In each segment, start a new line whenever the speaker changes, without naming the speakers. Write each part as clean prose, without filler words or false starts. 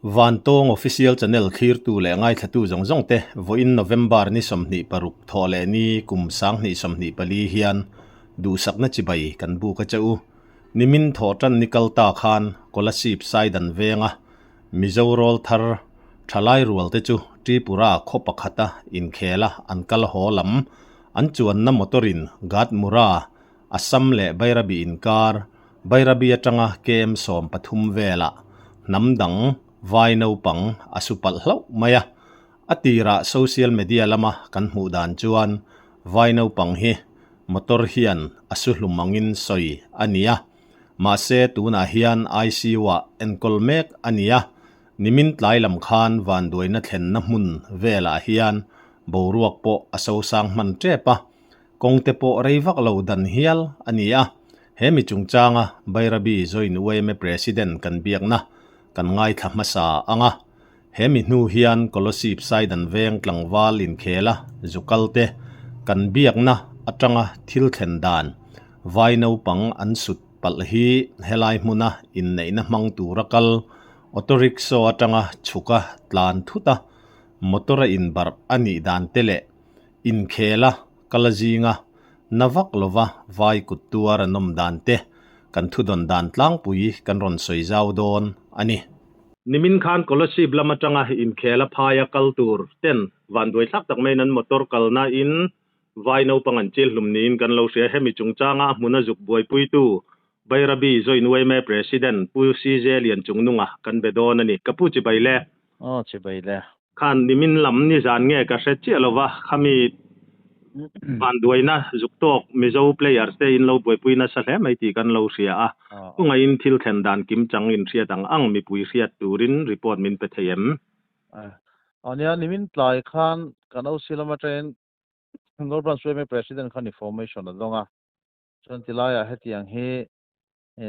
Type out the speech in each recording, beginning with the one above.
Vantawng Official Channel thlirtu leh ngaithlatu zawng zawng te vawiin November ni 26 thawh leh ni kum 2024 hian duhsakna chibai kan buk a che u. Nimin thawh tan ni kal ta khan Kolasib Saidan venga Mizo rawl thar thalai rual te chu Tripura khaw pakhata inkhela an kal haw lam an chuanna motor-in Gatmura Assam leh Bairabi inkar, Bairabi atanga KM 13 velah hnam dang vai naupang a su palh hlauh mai a. A tirah social media lama kan hmuh dan chuan vai naupang hi motor hian a su hlum angin sawi a ni a. Mahse tunah hian ICU-ah enkawl mek a ni a. Nimin tlai lam khan vanduaina thlenna hmun velah hian boruak pawh a sosang hman tep a. Kawngte pawh rei vak lo dan hial a ni a, he mi chungchanga Bairabi Joint yma President kan biakna kan ngaithla hmasa ang a. He mi hnu hian Kolasib Saidan veng tlangval inkhela zukalte kan biakna atanga thil thlen dan vai naupang an sut palh hi helai hmuna inneihna hmang tura kal auto rickshaw atanga chhuka tlan thut a, motor a inbarh a nih dan te leh Inkhela kal a zinga na vak lova vai kut tuar an awm dan te kan thudawn dan tlangpui kan rawn sawi zau dawn a ni. Nimin khan Kolasib lam atanga inkhela phaia kal tur ten vanduai thlak tak maiin an motor kalna in vai naupang an chil hlum niin kan lo hria. Hemi chungchanga a hmuna zuk buaipuitu Bairabi Joint yma President Pu CJ Lianchungnunga kan be dawn a ni. Ka pu chibai le.
Aw chibai le.
Khan nimin lam ni zan nge ka hre chiah lova khami vanduaina zuk tawk Mizo players te in lo buaipui nasa hle mai tih kan lo hria a. Chungaihin thil thlen dan kim chang in hriat ang ang mipui hriat turin report min pe thei em?
Aw nia, nimin tlai khan kan OC lam atangin North Branch yma President khan information a dawng a. Chuan tilaiah hetiang hi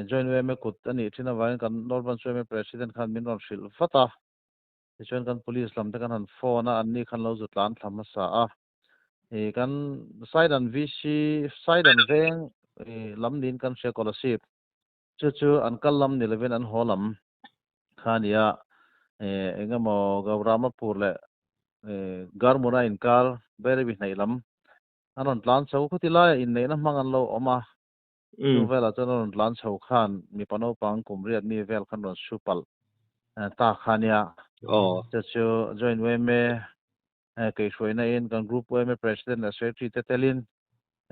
Joint yma kut a nih thin avangin kan North Branch yma President khan min rawn hrilh vat a. Tichuan kan police lam te kan han phone a, anni khan lo zu tlan thla hmasa a. Ih kan Saidan VC, Saidan veng ih lam niin kan hria Kolasib. Chu chu an kal lam ni lovin an haw lam kha a ni a. Ih eng emaw Gauramapur leh ih Garmura inkar Bairabi hnaih lam an rawn tlan chho. Khuti laiah inneihna hmang an lo awm a. Chung velah chuan a rawn tlan chho khan mipa naupang kum riat mi vel khan rawn su palh ta kha nia. Chu chu Joint yma keihruaina in kan Group yma President leh Secretary te telin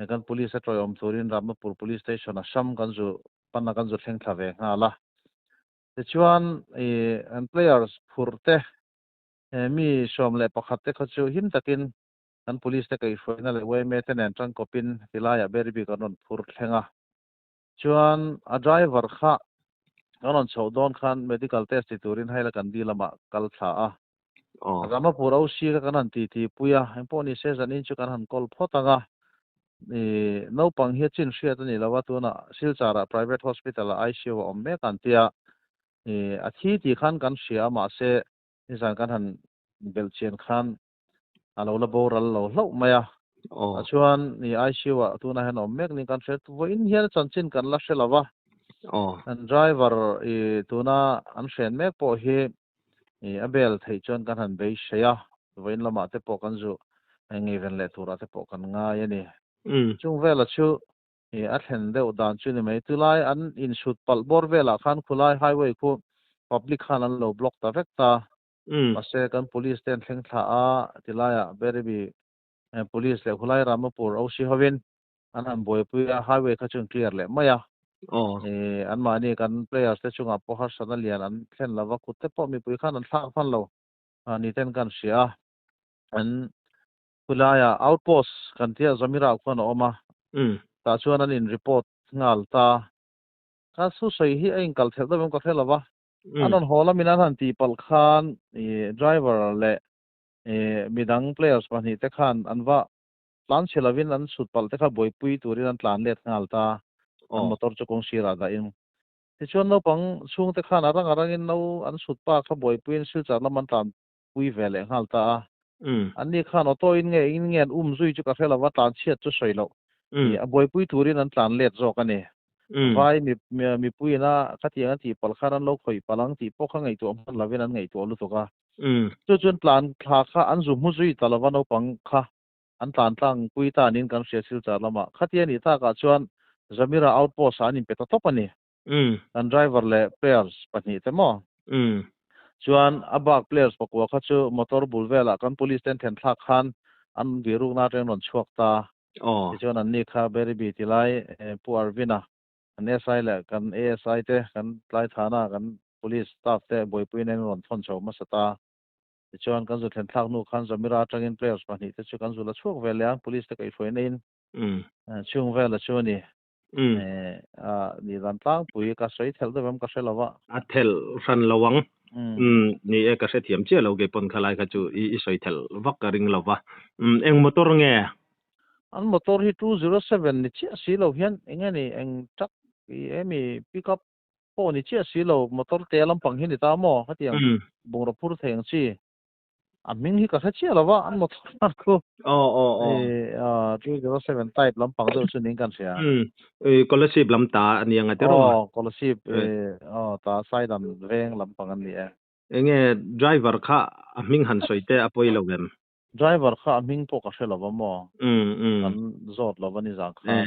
kan Police a tawiawm turin Ramapur Police Station a sam kan zu panna kan zu thleng thla ve nghal a. Tichuan an players phurh te mi 11 te kha chu him takin kan police te kaihhruaina leh yma te nen tangkawpin tilaiah beri bik an rawn phur thleng a. Chuan a driver kha kan rawn chhoh dawn khan medical test ti turin haila kan di lamah kal thla a. Ramapur OC kha kan han ti ti pui a, engpawh ni se zanin chu kan han call phawt ang a. Ih naupang hi a chin hriat a ni lo a, tunah Silchar-ah private hospital-ah ICU a awm mek an tia. Ih a thi tih khan kan hria a, mahse nizan kan han belh chian khan a lo la boral lo hlauh mai a. A chuan i ICU ah tunah hian awm mek niin kan hre. Vawiin hian chanchin kan la hre lo va. An driver i tuna an hren mek pawh hi i a bel theih chuan kan han beisei a. Vawiin lamah te pawh kan zu ngeiven leh turah te pawh kan ngai a ni. Chung vela chu i a thlen deuh dan chu ni mai. Tulai an insut palh bawr velah khan khulai highway khu public khan an lo block ta vek ta. Mahse kan police te an thleng thla a, tilaiah Beribi police leh khulai Ramapur OC hovin an han buaipui a, highway kha chu an clear leh mai a. Anmahni kan players te chungah pawh harsatna lian an thlen lova, kut te pawh mipui khan an thlak hman lo ni ten kan hria a. An khulaiah outpost kan tia Zamira khuan a awm a, tah chuan an in report nghal ta. Kha thusawi hi a inkal thelh deuh em ka hre lova. An rawn haw lamin an han tih palh khan ih driver leh ih midang players pahnih te khan an va tlan chhe lovin an chhut palh te kha buaipui turin an tlan let nghal ta. An motor chu kawng sirah dahin. Tichuan naupang chhungte khan a rang a rangin no an chhut pa kha buaipuiin Silchar lam an tlan pui ve leh nghal ta a. Anni khan auto in nge engin nge an um zui chu ka hre lova tlan chhiat chu sawi loh. Ih a buaipui turin an tlan let zawk a ni. Vai mi mipuiin a khatiang a tih palh khan an lo khawih palh ang tih pawh kha ngaihtuah hman lovin an ngaihtuah lutuk a. Chu chuan tlan thla kha an zu hmu zui ta lova naupang kha an tlan tlang pui ta niin kan hria Silchar lamah. Khatia nih takah chuan Zamira outpost ah an inpe ta tawp a ni. Kan driver leh players pahnih te maw? Chuan a bak players pakua kha chu motor bul velah kan police ten then thlak khan an virukna atangin rawn chhuak ta. Tichuan anni kha Beribi ti lai Pu Arvin-a kan SI leh kan ASI te kan Tlaithana kan police staff te buaipui nen rawn thawn chho hmasa ta. Tichuan kan zu thlen thlak hnu khan Zamira atangin players pahnih te chu kan zu la chhuak ve leh a, police te kaihhruaina in chhung vela chu a ni. A ni dan tlangpui ka sawi thelh deuh em ka hre lo a.
A thelh hran lo ang. Ni e ka hrethiam chiah lo kei pawn khalai kha chu i sawi thelh vak ka ring lo va. Eng motor nge?
An motor hi 207 ni chiah si lo hian eng nge ni eng truck i emi pick up pawh ni chiah si lo motor te lampang hi ni ta maw khatiang bungraw phur thei ang chi. A hming hi ka hre chiah lo va, an motor hman khu.
Aw aw aw.
207 type lampang deuh chu niin kan hria.
Kolasib lam ta a ni ang a tiraw?
Aw, Kolasib aw ta Saidan veng lampang an ni e.
Enge driver kha a hming han sawi te a pawi lo em?
Driver kha a hming pawh ka hre lo va maw? Kan zawt lo va ni zan khan.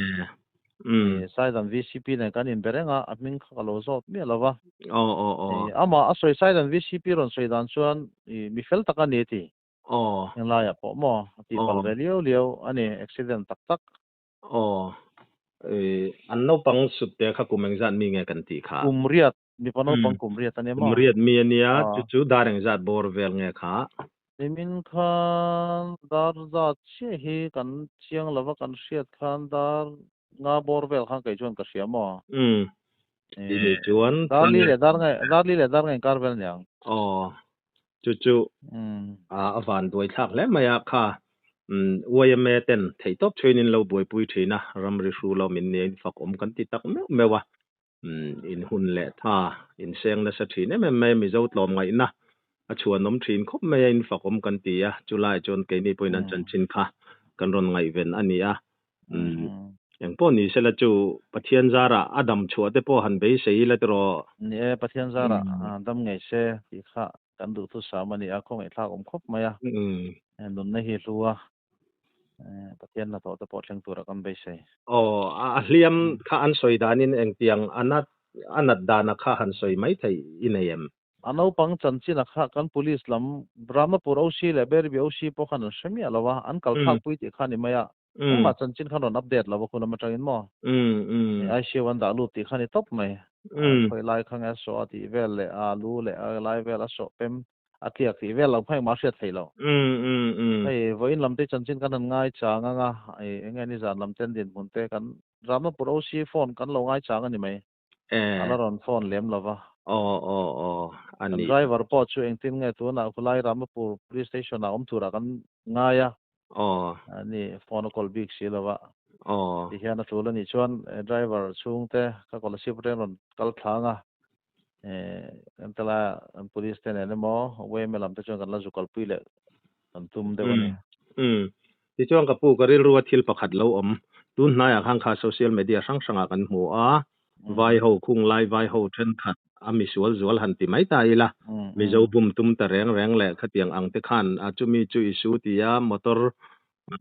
Saidan VCP nen kan inbe reng a, a hming kha ka lo zawt miah lo va.
Aw aw aw.
Amah a sawi Saidan VCP rawn sawi dan chuan mi fel tak a ni a ti.
Aw.
Englaiah pawh maw a tih palh ve liau liau a ni, accident tak tak.
Aw. An naupang sut te kha kum engzat mi nge kan tih kha?
Kum riat, mipa naupang kum riat a nia maw?
Kum riat mi a nia, chu chu dar engzat bawr vel nge kha?
Nimin khan dar zat chiah hi kan chiang lova kan hriat khan dar nga bawr vel khan kei chuan ka hria maw?
Umm. Tih chuan
Dar li leh dar nge dar li leh dar nge inkar vel niang.
Aw. Chu chu a van duai thlak hle mai a kha YMA ten theihtawp thuin in lo buaipui thin a, ramri hru lo min nia in fak awm kan ti tak meuh meuh a. In hun leh tha in seng nasa thin em em mai a, Mizo tlawmngaihna a chhuanawm thin khawp mai a, in fak awm kan ti a, chulai chuan keini pawhin an chanchin kha kan rawn ngaihven a ni a. Engpawh ni sela chu Pathian zarah a dam chhuah te pawh han beisei ila tiraw?
Ni e, Pathian zarah dam ngei se tih kha kan duhthusam a ni a, khawngaihthlak awm khawp mai a, nunna hi hlu a, Pathian hnathawh te pawh thleng tura kan beisei.
Aw, a hliam kha an sawi danin engtiang a nat a nat dana kha han sawi mai theih i nei em?
A naupang chanchin a kha kan police lam Ramapur OC leh Beribi OC pawh khan an hre miah lo a, an kal thlak pui tih kha a ni mai a, engmah chanchin khan rawn update lo a khun lam atangin maw? ICU an dah lut tih kha a ni tawp mai. Khawi lai kha nge a sawh a tih vel leh a lu leh a lai vel a sawh pem a tliak tih vel lo kha engmah a hriat theih loh. Hei vawiin lam te chanchin kan han ngai chang ang a, eng nge nizan lam ten dinhmun te kan Ramapur OC phone kan lo ngai chang a ni mai. A la rawn phone lem lo va.
Aw aw aw a
ni. Kan driver pawh chu engtin nge tunah khulai Ramapur police station ah awm turah kan ngai a.
Aw.
A ni phone a call bik si lo va.
Aw.
Tihian a tul a nih chuan driver chhungte ka Kolasib atangin rawn kal thlang a. Kan tala police te nen emaw YMA lam te chuan kan la zu kalpui leh kan tum deuh a ni.
Umm. Tichuan ka pu ka rilru a thil pakhat lo awm. Tun hnaiah khan kha social media hrang hrangah kan hmu a, vai ho khung lai vai ho thenkhat a misual zual han ti mai ta ila, Mizo bum tum ta reng reng leh khatiang ang te khan a chumi chu i su ti a, motor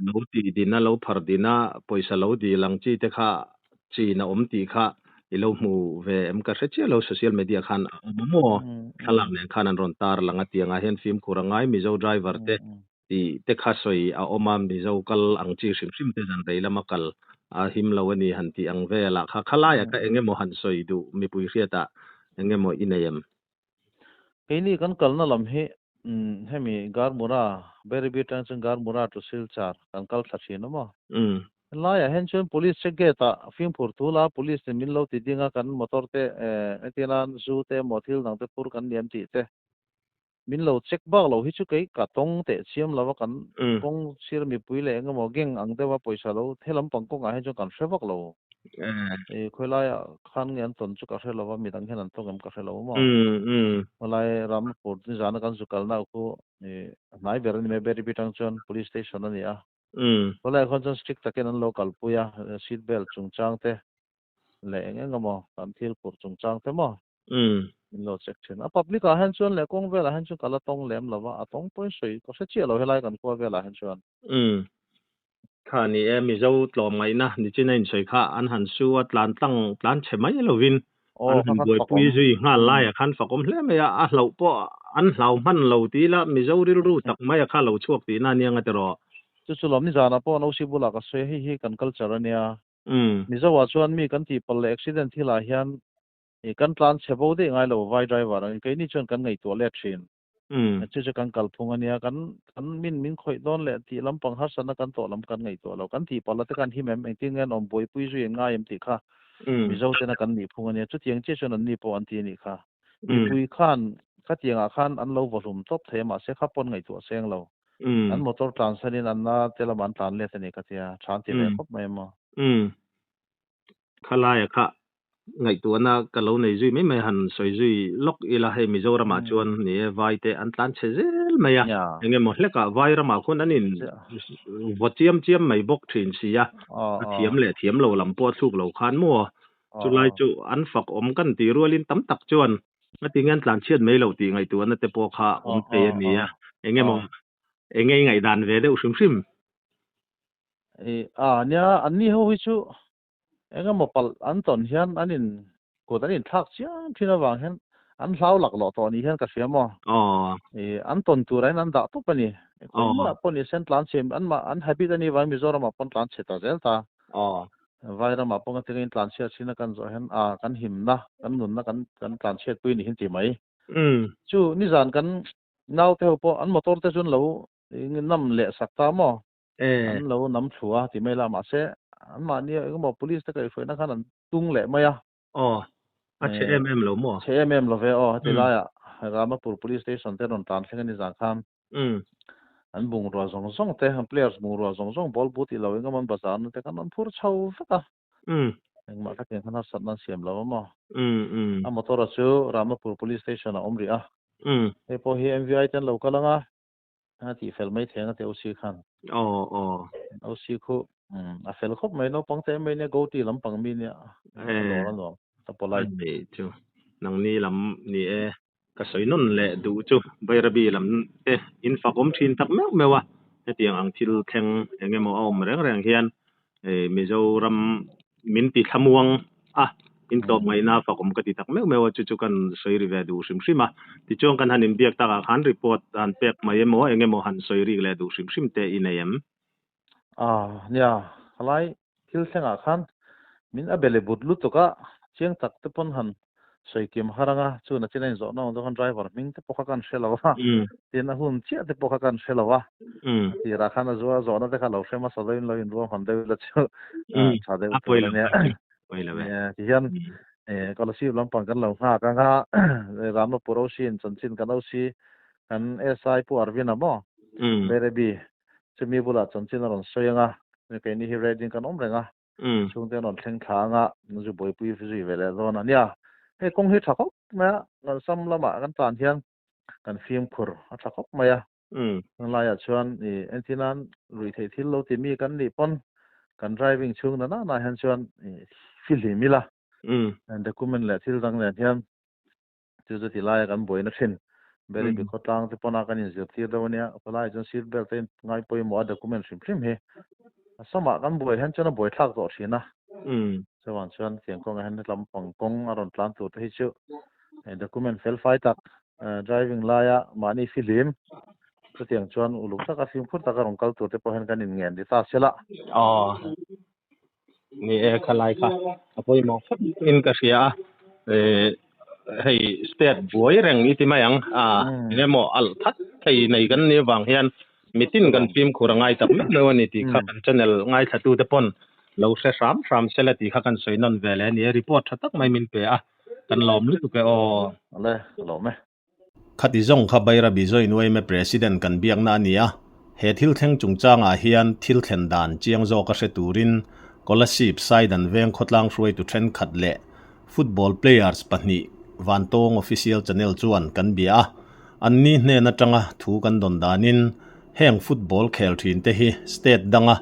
lo ti din a, lo phar din a, pawisa lo dil ang chi te kha chin a awm tih kha i lo hmu ve em ka hre chiah lo, social media khan a awm a maw? Thlalak nen khan an rawn tar lang a, tiangah hian fimkhur a ngai Mizo driver te tih te kha sawi a awm a, Mizo kal ang chi hrim hrim te zan rei lama kal a him lo a ni han tih ang velah kha khalaiah kha eng emaw han sawi duh mipui hriatah eng emaw i nei em?
Keini kan kalna lam hi hemi Garmura, Beribi atang chuan Garmura to Silchar kan kal thla thin a maw? Helaiah hian chuan Police check gate ah fimkhur thu la Police nen min lo ti ding a, kan motor te entir nan zu te emaw thil dang te phur kan liam tih te min lo check bak lo hi chu kei ka tawng teh chiam lo a, kan kawng sir mipui leh eng emaw gang ang deuha pawisa lo he lampang kawngah hian chuan kan hre vak lo. Khawilaiah khan nge an tawn chu ka hre lo va, midang hian an tawng em ka hre lo maw? Khawilai Ramapur nizana kan zu kalna khu hnai ber a ni mai, Beribi tang chuan Police Station a ni a. Khawilaiah khuan chuan strict takin an lo kalpui a, seat belt chungchang te. Leh eng eng emaw kan thil phurh chungchang te maw min lo check thin. A public ah hian chuan leh kawng velah hian chuan ka la tawng lem lo va, a tawng pawhin sawi ka hre chiah lo helai kan khua velah hian chuan.
Umm. Kha ni e, Mizo tlawmngaihna nichin a insawi kha an han su a, tlan tlang tlan chhe mai lovin an han buaipui zui nghal laiah khan fakawm hle mai a, a hlauh pawh an hlau hman lo ti ila Mizo rilru tak maia kha lo chhuak tihna ania nga tiraw?
Chu chu lawm, nizanah pawh an OC bulah ka sawi a, hei hi kan culture ania, Mizoah chuan mi kan tihpalh leh accident thilah hian kan tlan chhe bo daih ngai lo vai driver angin keini chuan kan ngaihtuah let thin. Chu chu kan kalphung ania kan kan min min khawih dawn leh tih lampang harsatna kan tawh lam kan ngaihtuah lo. Kan tihpalh a te khan him em engtin nge an awm buaipui zui an ngai em tih kha Mizo tena kan nihphung ania chutiang chiah chuan anni pawh an ti anih kha. Mipui khan khatiangah khan an lo vawhlum tawp thei a mahse kha pawn ngaihtuah seng lo. An motor tlan sanin an na te lamah an tlan let a ni ka tia, tha an ti ve khawp mai emaw.
Umm. Khalaia kha ngaihtuahna ka lo nei zui mai mai han sawi zui lawk ila hei Mizoramah chuan ni e vai te an tlan chhe zel mai a, eng emaw hlekah vai ramah khawn an in vaw chiam chiam mai bawk thin si a, a thiam leh thiam lo lam pawh a thluk lo khan maw chulai chu an fak awm kan tih rualin tam tak chuan A ti nge an tlan chhiat mai loh tih ngaihtuahna te pawh kha awm thei a ni a, eng emaw eng nge i ngaihdan ve deuh hrim hrim?
A nia, anni ho hi chu eng emaw palh an tawn hian an in kut an inthlak chiam thin avang hian an hlau laklawh tawh ni hian ka hria maw? An tawn turah hian an dah tawp a ni. Khawi hmunah pawh ni se an tlan chhe, an habit a nih avangin Mizoramah pawh an tlan chhe ta zel ta. Vairamah pawh kan tinga intlanchhiat thin a kan zawh hian a kan himna, kan nunna kan kan tlanchhiatpui ni hin ti mai. Chu nizan kan naute ho pawh an motor te chu an lo nam leh sak ta maw? An lo nam thlu a ti mai la mahse anmahni engemaw police te kaihhruaina khan an tung leh mai a.
Aw, a chhe em em lo maw?
Chhe em em lo ve aw, heti laiah Ramapur Police Station te rawn tlan thleng a ni zan khan. An bungrua zawng zawng te, an players bungrua zawng zawng ball boot ilo engemaw an bazar na te khan an phur chho vek a. Engmah kha tiang khan harsatna an siam lo a maw? A motor a chu Ramapur Police Station a awm rih a. Hei pawh hi MVI te an lo kal ang a, a tih fel mai thei ang a ti OC khan.
Aw aw.
OC khu a fel khawp mai naupang te mai nia goatee lampang mi nia a dawr a nuam ta polite.
Ani chu nangni lam ni e ka sawi nawn leh duh chu Bairabi lam te in fak awm thin tak meuh meuh a hetiang ang thil thleng eng emaw a awm reng reng hian Mizoram min ti thlamuang a, in tlawm ngaihna fak awm ka ti tak meuh meuh a, chu chu kan sawi ri ve duh hrim hrim a. Tichuan kan han inbiak takah khan report han pek mai emaw eng emaw han sawi rik leh duh hrim hrim te i nei em?
Ah, nia, khalai thil thlengah khan min a bele but lutuk a, chiang tak te pawn han sawi kim har anga chuna chin a inzawhna awm deuh khan driver hming te pawh kha kan hre lo a, tin a hun chiah te pawh kha kan hre lo a, a tirah khan a zua zawhna te kha lo hre hmasa deuhin lo inruam han deuh ila chu tha deuh tur a nia. Nia, tihian scholarship lampang kan lo nghak anga Ramapur OC in chanchin kan OC kan SI Pu Arvin-a maw Berebi chumi bulah chanchin a rawn sawi anga keini hi ready in kan awm reng a. Chhungte an rawn thleng thla anga zu buaipui zui ve leh dawn a nia. Hei kawng hi tha khawp mai a, Ngalsam lamah kan tan hian kan fimkhur a tha khawp mai a. Heng laiah chuan i entir nan ruihtheih thil lo ti mi kan nih pawn kan driving chhung na nana hian chuan i fihlim ila. Document leh thil dang nen hian chu chu ti laia kan buaina thin. Beri bi khawtlang te pawna kan inzirtir deuh ania, khawlaiah chuan seat belt a ngai pawimawh a document hrim hrim hi. A samah kan buai hian chuan a buai thlak tawh thin a. Chuvang chuan tiang kawngah hian hetlam pang kawng a rawn tlan tur te hi chu document fel fai tak driving laia mahni fihlim chutiang chuan uluk taka fimkhur taka rawn kal tur te pawh hian kan inngen ti ta sela.
Aw. Ni e, khalai kha a pawimawh khawp in ka hria a, hei state buai reng i ti mai ang a, eng emaw alh that thei nei kan nih avang hian mitin kan fimkhur a ngai tak meuh meuh a ni tih kha kan channel ngaithla tute pawn lo hre hram hram sela tih kha kan sawi nawn ve leh a ni e, report tha tak mai min pe a, kan lawm lutuk e aw.
Awle, ka lawm e.
Khati zawng kha Bairabi Zoinuaime President kan biakna a ni a, he thil thleng chungchangah hian thil thlen dan chiang zawk a hre turin Kolasib Saidan veng khawtlang hruaitu thenkhat leh football players pahnih Vantawng Official Channel chuan kan bia a, anni hnen atanga thu kan dawn danin heng football khel thin te hi state danga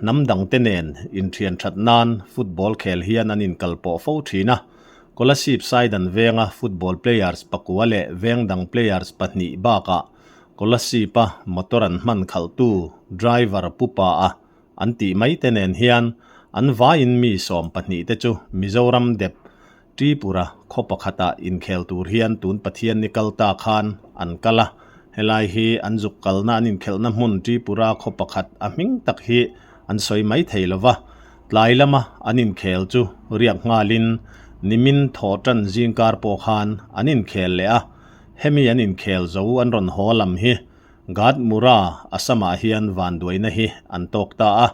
Hnam dangte nen inthian that nan football khel hian an inkalpawh fo thin a. Kolasib Saidan venga football players pakua leh veng dang players pahnih bakah Kolasib-a motor an hman khalhtu driver pupa a an tih mai te nen hian an vaiin mi 12 te chu Mizoram dep Tripura khaw pakhatah inkhel tur hian tun Pathian ni kal ta khan an kal a, helai hi an zuk kalna an inkhelhna hmun Tripura khaw pakhat a hming tak hi an sawi mai thei lo va, tlai lama an inkhel chu riak nghalin nimin thaw tan zingkar pawh khan an inkhel leh a, hemi an inkhel zo an rawn haw lam hi Gad Mura Assam-ah hian vanduaina hi an tawk ta a,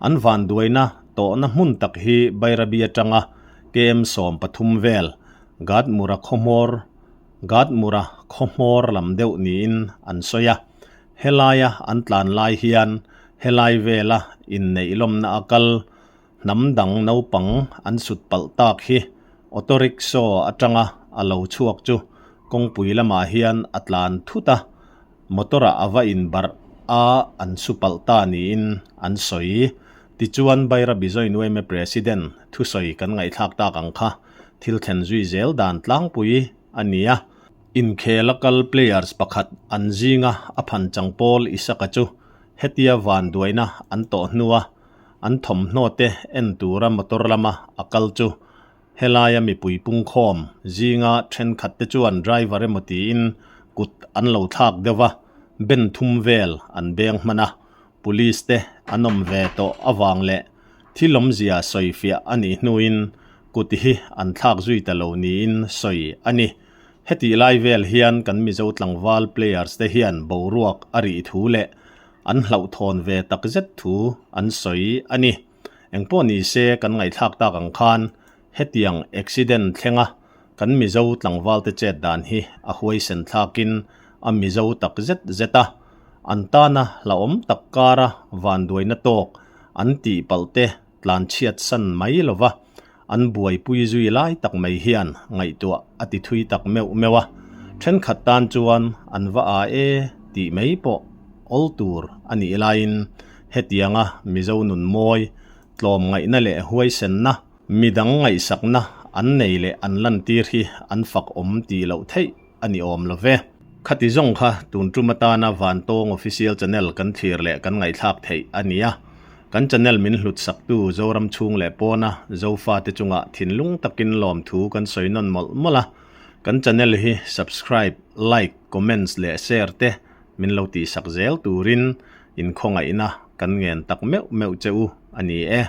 an vanduaina tawhna hmun tak hi Bairabi atanga KM 13 vel Gad Mura khawhmawr Gad Mura khawhmawr lam deuh niin an sawi a. Helaia an tlan lai hian helai vela inneih lawmna a kal hnam dang naupang an sut palh tak hi auto rickshaw atanga a lo chhuak chu kawngpui lamah hian a tlan thut a, motor-ah a va inbarh a an su palh ta niin an sawi. Tichuan Bairabi Joint yma President thusawi kan ngaihthlak tak ang kha thil thlen zui zel dan tlangpui a ni a. Inkhel a kal players pakhat an zinga a phan chang pawl Isaka chu hetia vanduaina an tawh hnua an thawmhnaw te en tura motor lama a kal chu helaia mipui pungkhawm zinga thenkhat te chuan driver emaw tiin kut an lo thlak deuh va, ben thum vel an beng hman a, police te an awm ve tawh avang leh thil awmzia sawifiah a nih hnuin kut hi an thlak zui ta lo niin sawi a ni. Hetih lai vel hian kan Mizo tlangval players te hian boruak a rih thu leh an hlauhthawn ve takzet thu an sawi a ni. Engpawh ni se kan ngaihthlak tak ang khan hetiang accident thlenga kan Mizo tlangval te chet dan hi a huaisen thlakin a Mizo tak zet zet a, an tana hlauhawm tak kara vanduaina tawk an tih palh te tlan chhiat san mai lova an buaipui zui lai tak mai hian ngaihtuah a ti thui tak meuh meuh a, thenkhat tan chuan an va a e tih mai pawh awl tur a nih laiin hetianga Mizo nun mawi tlawm ngaihna leh huaisenna, midang ngaihsakna an nei leh an lantir hi an fak awm tih loh theih a ni awm lo ve. Khati zawng kha tun tum atana Vantawng Official Channel kan thlir leh kan ngaihthlak theih a ni a. Kan channel min hlut saktu Zoram chhung leh pawna Zofate chungah thinlung takin lawmthu kan sawi nawn mawlh mawlh a. Kan channel hi subscribe, like, comments leh share te min lo tihsak zel turin inkhawngaihna kan ngen tak meuh meuh che u a ni e.